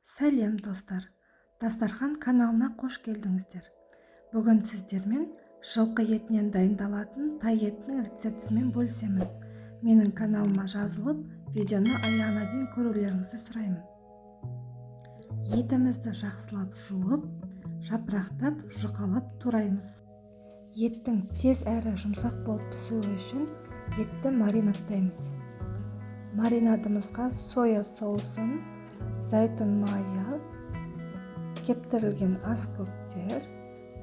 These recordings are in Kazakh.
Сәлем, достар! Дастархан каналына қош келдіңіздер. Бүгін сіздермен жылқы етінен дайындалатын тай етінің рецептісімен бөлісемін. Менің каналыма жазылып, видеоны аяғына дейін көрулеріңізді сұраймын. Етімізді жақсылап жуып, жапырақтап, жұқалап тураймыз. Еттің тез әрі жұмсақ болып пісуі үшін етті маринадтаймыз. Маринадымызға соя соусын, зәйтүн майы, кептірілген аскөктер,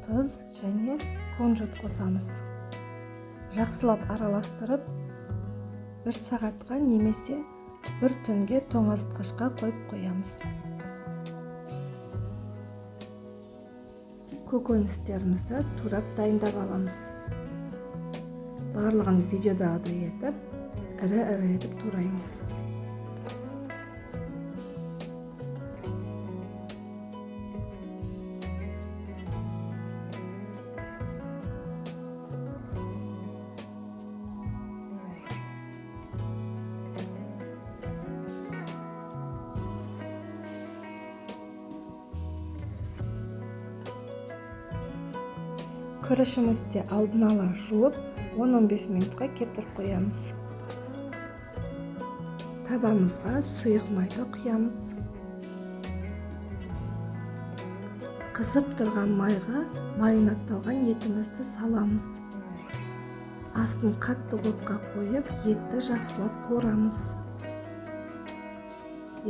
тұз және кунжут қосамыз. Жақсылап араластырып, бір сағатқа немесе бір түнге тоңазытқышқа қойып қоямыз. Көкөністерімізді турап дайындап аламыз. Барлығын видеодағыдай етіп, ірі-ірі етіп тураймыз. Күрішімізді алдын ала жуып, 10-15 минутқа кептіріп қоямыз. Табамызға сұйық майды құямыз. Қызып тұрған майға маринадталған етімізді саламыз. Астын қатты отқа қойып, етті жақсылап қуырамыз.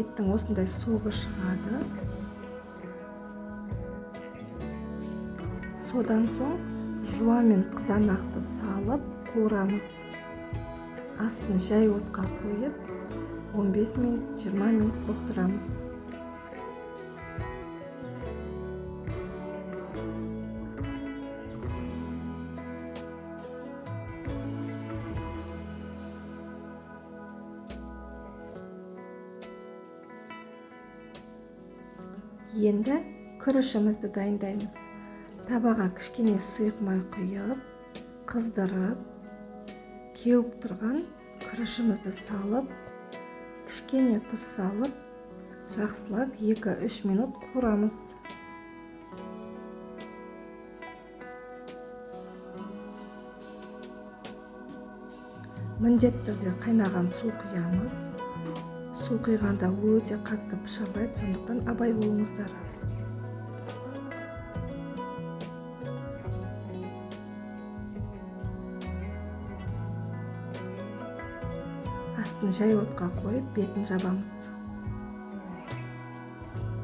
Еттің осындай согы шығады. Содан соң жуа мен қызанақты салып қуырамыз. Астын жай отқа қойып, 15 минут, 20 минут бұқтырамыз. Енді күрішімізді дайындаймыз. Табаға кішкене сұйық май құйып, қыздырып, кеуіп тұрған күрішімізді салып, кішкене тұз салып, жақсылап 2-3 минут қуырамыз. Міндетті түрде қайнаған су құямыз. Су құйғанда өте қатты пышырлайды, сондықтан абай болыңыздар. Астын жай отқа қойып, бетін жабамыз.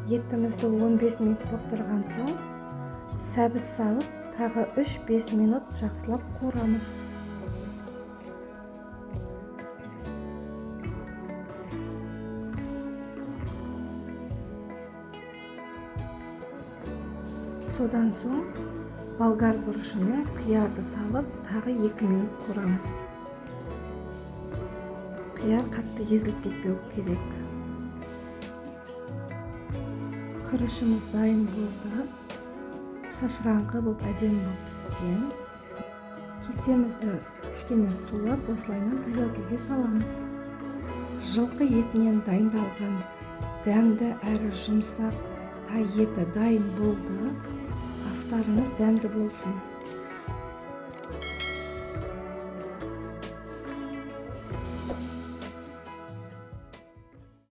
Етімізді 15 минут бұқтырған соң, сәбіз салып, тағы 3-5 минут жақсылап қуырамыз. Содан соң болгар бұрышы мен қиярды салып, тағы 2 минут қуырамыз. Қияр қатты езіліп кетпеу керек. Күрішіміз дайын болды. Шашыраңқы болып, әдемі болып піскен. Кесемізді кішкене сулап, осылайынан тарелкаға саламыз. Жылқы етінен дайындалған дәмді әрі жұмсақ тай еті дайын болды. Астарыңыз дәмді болсын.